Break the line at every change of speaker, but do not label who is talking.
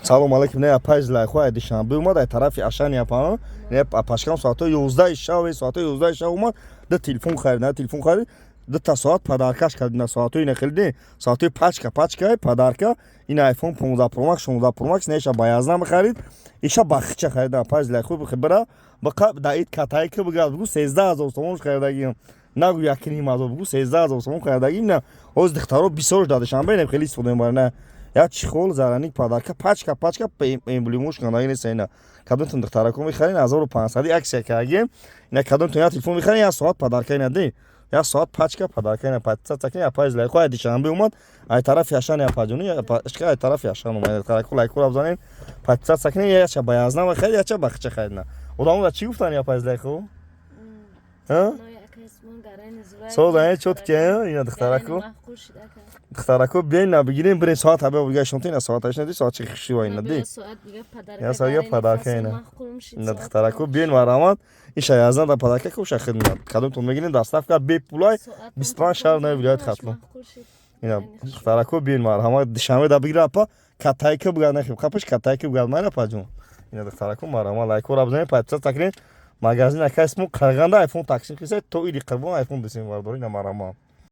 Салом алейкум. Не, апай Зулайхо ай Душанбе омад, ай тарафи Ашани апа. Не, апашкам соатҳои 11 шав, соатҳои 11 шав омад, ду телефон харид, на телефон харид, дута соат подарка ш кард. На соатҳои на хеле, соатҳои пачка пачка подарка. Ин iPhone 15 Pro Max, 16 Pro Max, неша ба 11 мехарид, иша ба хича харид. Апай Зулайхо бира бақа даид катаи ки бигад, бугу 13 000 сомон харидагиам. Нагу 1,5 ҳазор, бугу 13 000 сомон харидагим. На ҳоз духтаро бисёр дар Душанбе не хеле истифода мебаранд. На як чехол зараник подарка, пачка пачка, эмблемош кандаги нест. Ина кадомтон, духтарако, мехарин, 1500 акция кардагем. Ина кадомтон як телефон мехарин, як соат подарка. Ина ди як соат пачка подарка. Ина подписаться кунед. Апай Зулайхо ай Душанбе омад, ай тарафи Ашан. Апаҷони ай тарафи Ашан омад. Духтарако, лайкора бизанед, подписаться кунед. Яча ба 11 мехарид, яча ба хича харид. На одамо да чӣ гуфтанд, апай Зулайхо? Соз чёткий. Ина духтарако, духтарако, биёин, на бигирем, бирем. Соат ҳабе бигашонта. Ина соат ашнади, соат чи хушива. Ина ди я соат я подарка. Ина духтарако, биёин, марҳамат. Иша 11 да подарка куша хидмат. Кадомтон мегирем, доставка бепулай, 25 шаҳр наи вилояти Хатлон. Ина духтарако, биёин, марҳамат. Душанбе да бигира, апа, катайка бугад, нахеб қапаш, катайка бугад, майра, апаҷон. Ина духтарако, марҳамат, лайкора бизанед, подписаться кунед. Магазин акай исмо Қарғанда айфон тақсим киса, то иди Қурбон айфон бисем, бардор. Ина марҳамат.